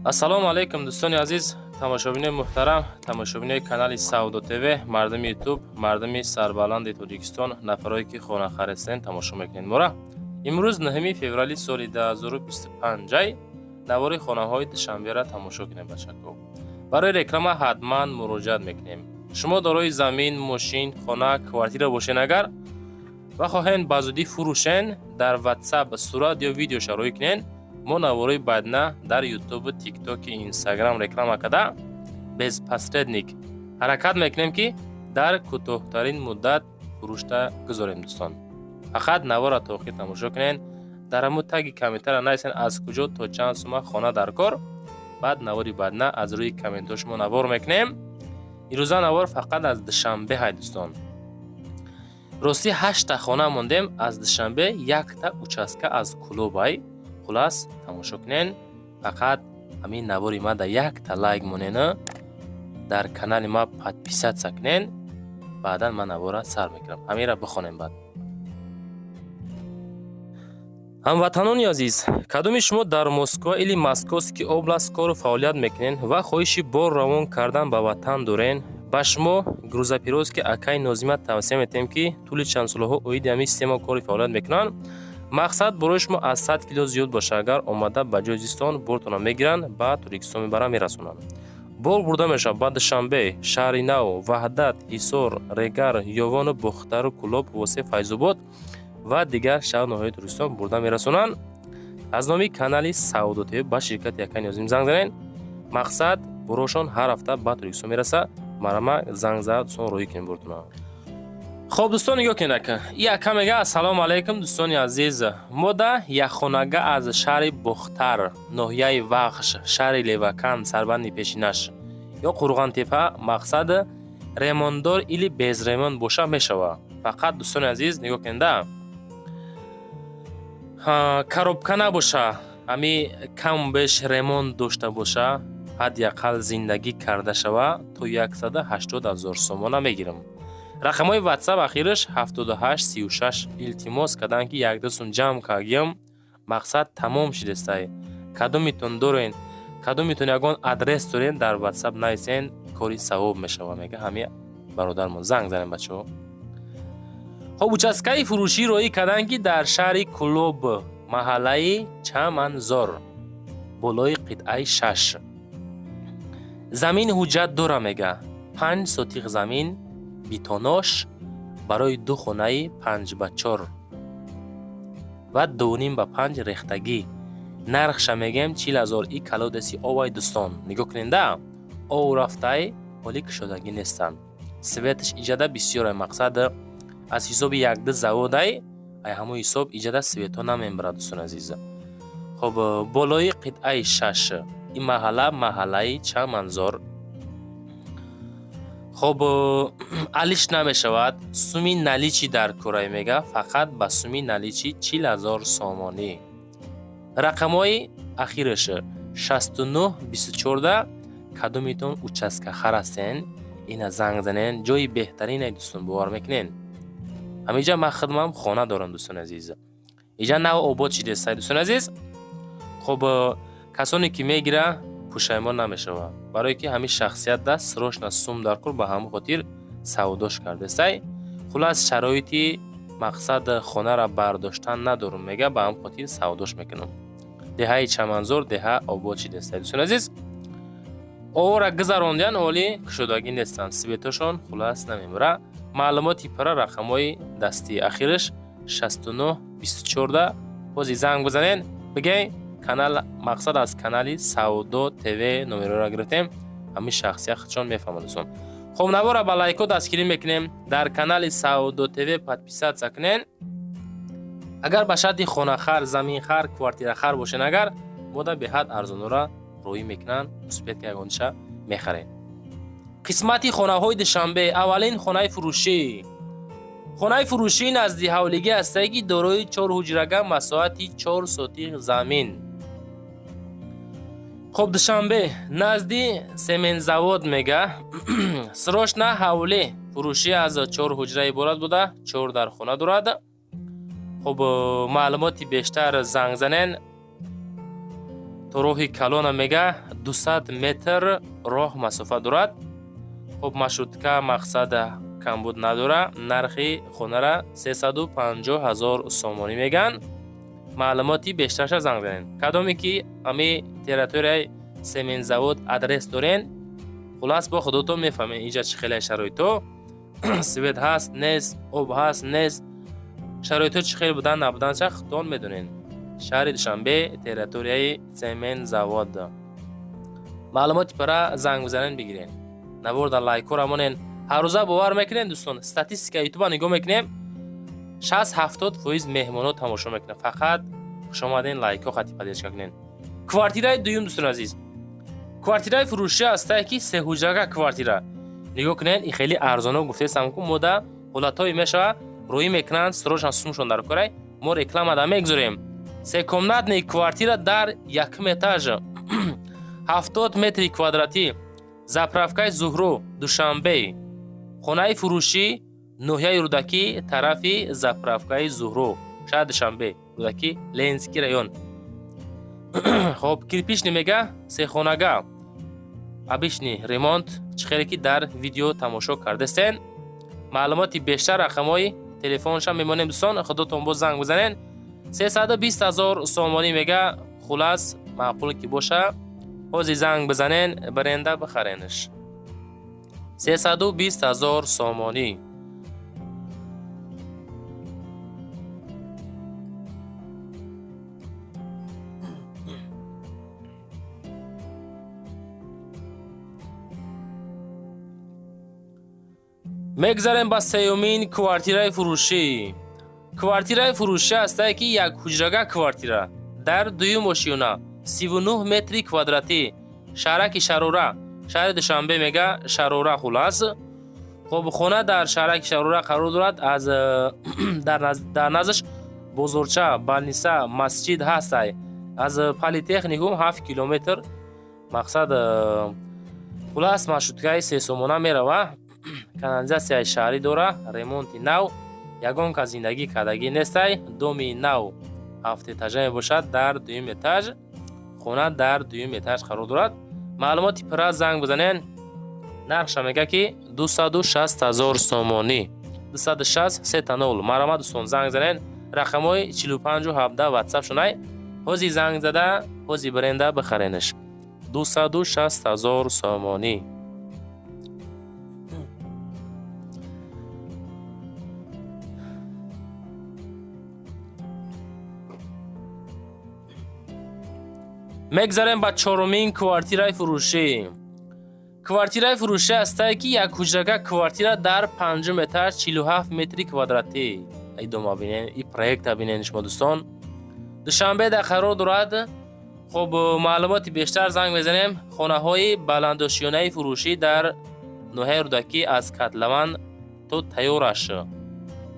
Ассалому алайкум, дӯстони азиз, тамошобинои муҳтарам, тамошобинои канали Савдо ТВ, мардуми Ютуб, мардуми сарбаланди Тоҷикистон, нафарое ки хонахар ҳастен, тамошо мекунед мора. Имрӯз 9 феврали соли 2025, навори хонаҳои Душанберо тамошо кунем, бачако. Барои реклама ҳатман муроҷиат мекунем. Шумо дорои замин, мошин, хона, квартира бошен агар ва хоҳен ба зудӣ фурӯшен, дар WhatsApp сурат ё видео шароӣ кунен. Мо наворои баъдна дар Ютубу, Тиктоки, Инстаграм реклама карда, без посредник ҳаракат мекунем, ки дар кӯтоҳтарин муддат фурӯшта гузорем. Дӯстон, фақат навора то охир тамошо кунен, дар ҳамун таги комментара нависен, аз куҷо, то чанд сума хона дар кор. Баъд навори баъдна аз рӯи комментҳо шумо навор мекунем. Ирӯза навор фақат аз Душанбе ҳай, дӯстон. Ростӣ, ҳашта хона мондем аз Душанбе, якта участка аз Кулобай. Хулас, тамошо кунен. Фақат ҳамин навори ма да якта лайк монена, дар канали ма подписаться кунен. Баъдан ман навора сар мекунам. Ҳаминра бихонем баъд. Ҳамватанони азиз, кадоми шумо дар Москва или Московский область кору фаъолият мекунен ва хоҳиши бор равон кардан ба ватан дорен, ба шумо грузоперевозки акаи Нозима тавсия метиҳем, ки тӯли чанд солҳо оиди ҳамин система кори фаъолият мекунанд. Мақсад, борои шумо аз 100 кило зиёд боша агар, омада ба ҷои зистон бортона мегиранд, ба Тоҷикистон мебаранд, мерасонанд. Бор бурда мешавад ба Душанбе, Шаҳри Нав, Ваҳдат, Ҳисор, Регар, Ёвону Бохтару, Кӯлоб, Восе, Файзобод ва дигар шаҳру ноҳияҳои Тоҷикистон бурда мерасонанд. Аз номи канали Савдо ТВ ба ширкати акаи Нозим занг занед. Мақсад, борошон ҳар ҳафта ба Тоҷикистон мерасад. Марама занг зад, дӯстон, роҳӣ кунем бортона. Хоб, дӯстон, нигоҳ кунед, ака. И ака мега: «Ассалому алайкум, дӯстони азиз, мода якхонага аз шаҳри Бохтар, ноҳияи Вахш, шаҳри Левакан, сарбанди пешинаш ё Қурғонтепа. Мақсад, ремонтдор или без ремонт боша мешава. Фақат, дӯстони азиз, нигоҳ кунеда, коробка набоша, ҳами кам беш ремонт дошта боша, ҳадди ақал зиндагӣ карда шава, то 180 000 сомона мегирам. Рақамҳои Ватсап ахираш 7836. Илтимос карданд, ки якду сум ҷамъ кардагиам, мақсад, тамом шидестай. Кадомитон дорен, кадомитон ягон адрес дорен, дар Ватсап нависен, кори савоб мешава», мега ҳами бародармон. Занг занем, бачаҳо. Хоб, участкаи фурӯшӣ роӣ карданд, ки дар шаҳри Кӯлоб, маҳаллаи Чаманзор, болои қитъаи шаш замин ҳуҷҷат дора, мега. 5 сотих замин, битонош, барои ду хонаи 5 ба 4 ва 2,5 ба 5 рехтагӣ. Нархша мегем 40 000. И колодези овай, дӯстон, нигоҳ куненда, ов рафтай, ҳоли кушодагӣ нестанд. Светаш иҷада бисёрай. Мақсад, аз ҳисоби якду заводай, ай ҳамон ҳисоб иҷада светҳо намебарад, дӯстони азиз. Хоб, болои қитъаи шаш, ин маҳалла маҳаллаи Чаманзор. Хоб, алиш намешавад, суми наличный дар курай, мега. Фақат ба суми наличный 40 000 сомонӣ. Рақамҳои ахираш 6924. Кадомитон участкахар ҳастен, ина занг занен. Ҷои беҳтаринай, дӯстон, бовар мекунен. Ҳаминҷа ман хидмам хона дорам, дӯстони азиз. Иҷа нав обод шидестай, дӯстони азиз. Хоб, касоне ки мегира, пушаймон намешавад, барое ки ҳамин шахсият даст срочно сум дар кор, ба ҳамон хотир савдош кардестай. Хулас, шароити, мақсад, хонара бардоштан надорум, мега, ба ҳамон хотир савдош мекунам. Деҳаи Чаманзор, деҳа обод шидестай, дӯстони азиз. Овора гузарондиян, ҳоли кушодагӣ нестанд, светошон, хулас, намебара. Маълумоти пурра рақамҳои дастии ахираш 6924. Бози занг бизанен, бигӯй канал, мақсад, аз канали Савдо ТВ номероро гирифтем. Ҳамин шахсият худшон мефаҳмад, дӯстон. Хоб, навора ба лайко дастгирӣ мекунем, дар канали Савдо ТВ подписаться кунен. Агар ба шарти хонахар, заминхар, квартирахар бошен агар, мода беҳад арзонора роҳӣ мекунанд. Успеть, ягонча мехарем. Қисмати хонаҳои Душанбе. Аввалин хонаи фурӯшӣ, хонаи фурӯшӣ назди ҳавлигӣ ҳастае, ки дорои чор ҳуҷрага, масоҳати 4 сотих замин. Хоб, Душанбе, назди семензавод, мега. Срочно ҳавлӣ фурӯшӣ аз чор ҳуҷра иборат буда, чор дар хона дорад. Хоб, маълумоти бештар занг занен. То роҳи калона мега 200 метр роҳ масофа дорад. Хуб, маршрутка мақсад камбуд надора. Нархи хонара 350 ҳазор сомонӣ меган. Маълумоти бештарша занг занед. Кадоме ки ами территорияи сементзавод адрес дорен, хулас, бо худотон мефаҳмед, инҷа чӣ хеле шароито, свет ҳаст, нест, об ҳаст, нест, шароитҳо чӣ хел будан, набуданша худтон медонед. Шаҳри Душанбе, территорияи сементзавод. Маълумоти пара занг бизанед, бигиред. Наворда лайкҳоро монен. Ҳаррӯза, бовар мекунед, дӯстон, статистика Ютуба нигоҳ мекунем, 60-70% меҳмонҳо тамошо мекунанд. Фақат хушомаден, лайкҳо хати поддержка кунед. Квартираи дуюм, дӯстони азиз, квартираи фурӯшӣ ҳастае, ки сеҳуҷрага квартира. Нигоҳ кунед, и хеле арзоно гуфтесам ку мода ҳолатҳое мешава, рӯӣ мекунанд, срочно сумшон дар корай, мо реклама да мегузорем. Секомнатный квартира дар якум этаж, 70 метри квадратӣ, заправкаи Зуҳру, Душанбе. Хонаи фурӯшӣ, ноҳияи Рӯдакӣ, тарафи заправкаи Зуҳру, шаҳри Душанбе, Рӯдакӣ, Ленинский район. Хоб, кирпичный мега, сехонага, обычный ремонт, чӣ хеле ки дар видео тамошо кардастен. Маълумоти бештар рақамҳои телефонша мемонем, дӯстон, худотон боз занг бизанен. 320 ҳазор сомонӣ мега. Хулас, маъқул ки боша, ҳозир занг бизанен, бренда бихаренш. 320 ҳазор сомонӣ. Мегзарем ба сеюмин квартираи фурӯшӣ. Квартираи фурӯшӣ ҳастае, ки як ҳуҷрага квартира дар дуюм ошёна, 39 метри квадратӣ, шаҳраки Шарора, шаҳри Душанбе мега, Шарора. Хулас, хоб, хона дар шаҳраки Шарора қарор дорад. Аз дар наздаш бозорча, больница, масҷид ҳастай. Аз политехникум 7 километр мақсад. Хулас, маршруткаи сесомона мерава, канализатсияи шаҳрӣ дора, ремонти нав, ягон кас зиндагӣ кардагӣ нестай. Доми нав, ҳафтэтажа мебошад, дар дуюм этаж. Хона дар дуюм этаж қарор дорад. Маълумоти пурра занг бизанен. Нархша мега, ки 260 ҳазор сомонӣ, 260 сета нол. Марҳамат, дӯстон, занг занен. Рақамҳои 45 17 ватсап шунай. Ҳози занг зада, ҳози бренда бихаренш. 260 ҳазор сомонӣ. Мегзарем ба чорумин квартираи фурӯшӣ. Квартираи фурӯшӣ ҳастае, ки як ҳуҷрага квартира дар панҷум этаж, 47 метри квадратӣ. Идома бинен, и проекта бинен шумо, дӯстон. Душанбе дар қарор дорад. Хуб, маълумоти бештар занг мезанем. Хонаҳои баландошёнаи фурӯшӣ дар ноҳияи Рӯдакӣ, аз котлован то тайёраш,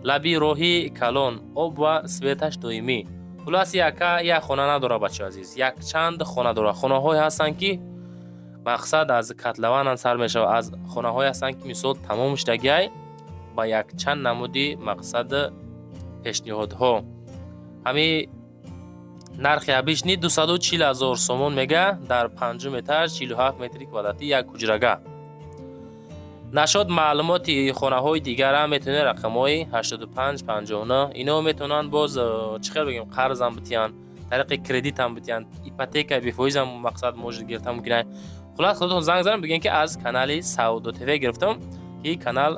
лаби роҳи калон, об ва светаш доимӣ. Хулас, яка як хона надорад, бачаи азиз, якчанд хона дорад. Хонаҳое ҳастанд, ки мақсад аз котлованам сар мешавад, аз хонаҳое ҳастанд, ки мисол тамом шудагиай, ба якчанд намуди мақсад пешниҳодҳо. Ҳами нархи обычный 240 ҳазор сомон мега, дар панҷум этаж, 47 метри квадратӣ, як ҳуҷрага. Нашод маълумоти хонаҳои дигара метавонед рақамҳои 85 59. Ино метавонанд боз, чӣ хел бигем, қарзам битиҳанд, тариқи кредитам битиҳанд, ипотека бефоизам мақсад может гирифта мумкин. Хулас, худатон занг занед, бигӯед, ки аз канали Савдо ТВ гирифтам, ки канал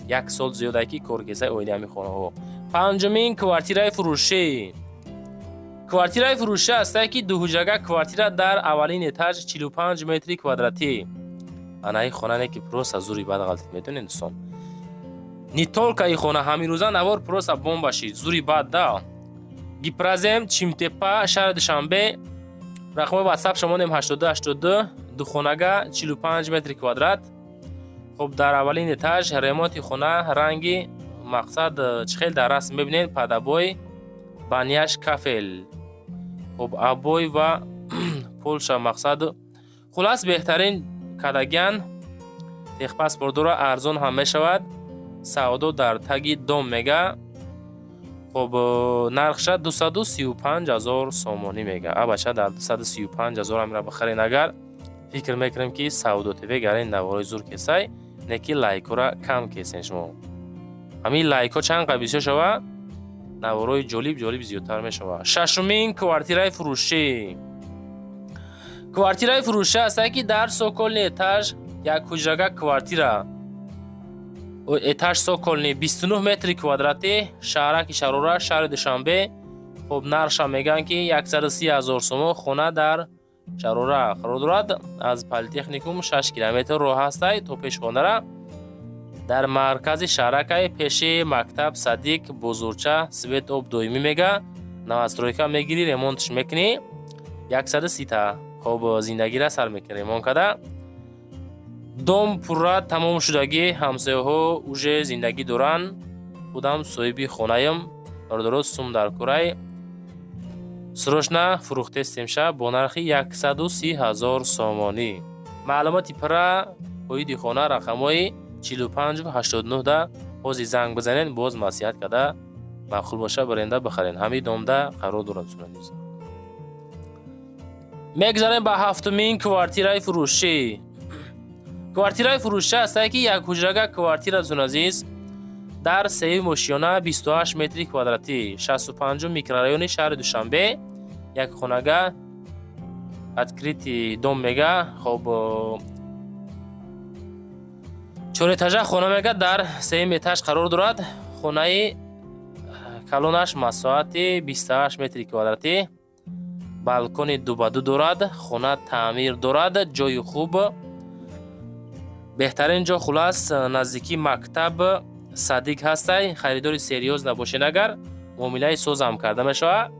як сол зиёда ки кор кесаи оиди ҳамин хонаҳо. Панҷумин квартираи фурӯшӣ. Квартираи фурӯшӣ ҳастае, ки дуҳуҷрага квартира дар аввалин этаж, 45 метри квадратӣ. Ана, ин хонане ки просто зури бад ғалтид, медонед, дӯстон. Не только и хона, ҳамин навор просто бомба шид, зури бад да. Гипрозем, Чимтепа, шаҳри Душанбе. Рақами ватсап шумонем 82 82. Духонага, 45 метри квадрат. Хуб, дар аввалин этаж, ремонти хона, ранги мақсад чӣ хел дар расм мебинед, под обои, баняш кафел. Хуб, обой ва полша мақсад. Хулас, беҳтарин кадагян, техпаспорт дора, арзон ҳам мешавад. Савдо дар таги дом мега. Хоб, нархша 235 ҳазор сомонӣ мега. Абача, дар 235 ҳазор амира бихарен агар, фикр мекунем, ки Савдо ТВ гарин наворои зур кесай, не ки лайкҳоро кам кесен шумо. Ҳамин лайкҳо чанд қадр бисёр шава, наворои ҷолиб ҷолиб зиёдтар мешавад. Шашумин квартираи фурӯшӣ. Квартираи фурӯшӣ ҳастае, ки дар цокольный этаж, як ҳуҷрага квартира, этаж цокольный, 29 метри квадратӣ, шаҳраки Шарора, шаҳри Душанбе. Хоб, нархша мегӯянд, ки 130 ҳазор сомон. Хона дар Шарора қарор дорад, аз политехникум 6 километр роҳ ҳастай то пешхонара. Дар маркази шаҳракай, пеши мактаб, садик, бозорча, свет, об доимӣ мега. Новостройка мегирӣ, ремонтш мекунӣ, 130-та. Хоб, зиндагира сар мекунӣ ремонт карда. Дом пурра тамом шудагӣ, ҳамсояҳо уже зиндагӣ доранд, худам соҳиби хонаям. Бародаро, сум дар курай, срочно фурӯхтестемша бо нархи 130 ҳазор сомонӣ. Маълумоти пурра оиди хона рақамҳои 45 89 да ҳозир занг бизанед, боз маслиҳат карда, маъқул боша, баренда бихарен. Ҳамин домда қарор дорад, дӯстони азиз. Мегзарем ба ҳафтумин квартираи фурӯшӣ. Квартираи фурӯшӣ ҳастае, ки як ҳуҷрага квартира, дӯстони азиз, дар сеюм ошёна, 28 метри квадратӣ, 65 микрорайони шаҳри Душанбе, як хонага, открытый дом мега. Хоб, чорэтажа хона мега, дар сеюм этаж қарор дорад. Хонаи калонаш масоҳати 28 метри квадратӣ, балкони ду ба ду дорад. Хона таъмир дорад, ҷои хуб, беҳтарин ҷо, хулас, наздикии мактаб, садик ҳастай. Харидори серьёз набошед агар, муомилаи созам карда мешавад.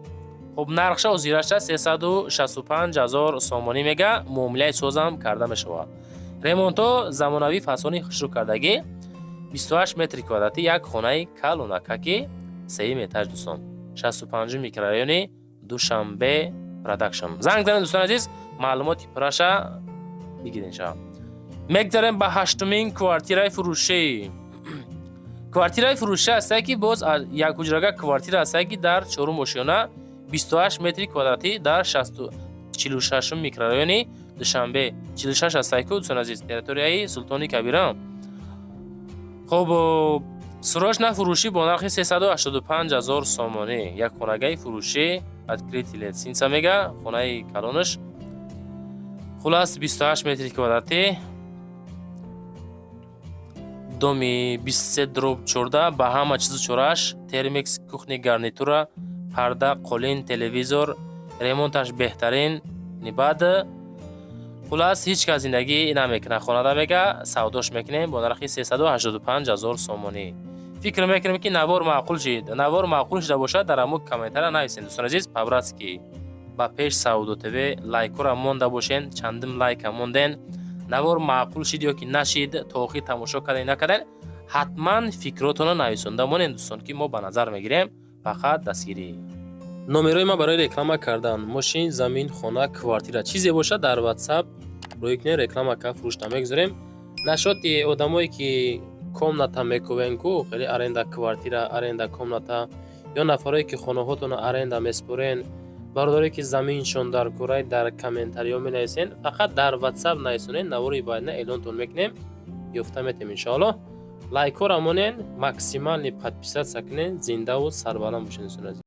Хуб, нархша озираша 365 ҳазор сомонӣ мега, муомилаи созам карда мешавад. Ремонтҳо замонавӣ, фасони хушрӯ кардагӣ, 28 метри квадратӣ, як хонаи калонакаки сеюм этаж, дӯстон, 65 микрорайони Душанбе продакшн. Занг занед, дӯстони азиз, маълумоти пурраша бигиред иншоалло. Мегзарем ба ҳаштумин квартираи фурӯшӣ. Квартираи фурӯшӣ ҳастае, ки боз як ҳуҷрага квартира ҳастае, ки дар чорум ошёна, 28 метри квадратӣ, дар 46 микрорайони Душанбе. 46 ҳастае ку, дӯстони азиз, территорияи Султони Кабира. Хоб, срочно фурӯшӣ бо нархи 385 ҳазор сомонӣ, як хонагаи фурӯшӣ, открытый лестница мега. Хонаи калонаш, хулас, 28 метри квадратӣ, доми 23/14, ба ҳама чизу чорааш: термикс, кухни, гарнитура, парда, қолин, телевизор, ремонташ беҳтарин. Баъд, хулас, ҳеҷ кас зиндагӣ намекунад хонада мега, савдош мекунем бо нархи 385 ҳазор сомонӣ. Фикр мекунем, ки навор маъқул шид. Навор маъқул шуда бошад, дар ҳамун комментария нависед, дӯстони азиз. По-братски ба пеш Савдо ТВ лайкҳоро монда бошен, чандим лайка монден. Навор маъқул шид ё ки нашид, то охир тамошо карден, накарден, ҳатман фикротонро нависонда монед, дӯстон, ки мо ба назар мегирем. Фақат дастгирӣ. Номерои ман барои реклама кардан мошин, замин, хона, квартира, чизе бошад, дар Ватсап рӯй кунед, реклама ка фурӯшта мегузорем. Нашоти одамое ки комната мекувен ку, хеле аренда квартира, аренда комната, ё нафарое ки хонаҳотонро аренда меспорен, бародаре ки заминшон дар курай, дар комментариҳо менависен. Фақат дар Ватсап нависонед, навори баъдина эълонтон мекунем, ёфта метем иншоаллоҳ. Лайкҳоро монен, максимальный подписаться кунен. Зиндаву сарбаланд бошед, дӯстони азиз.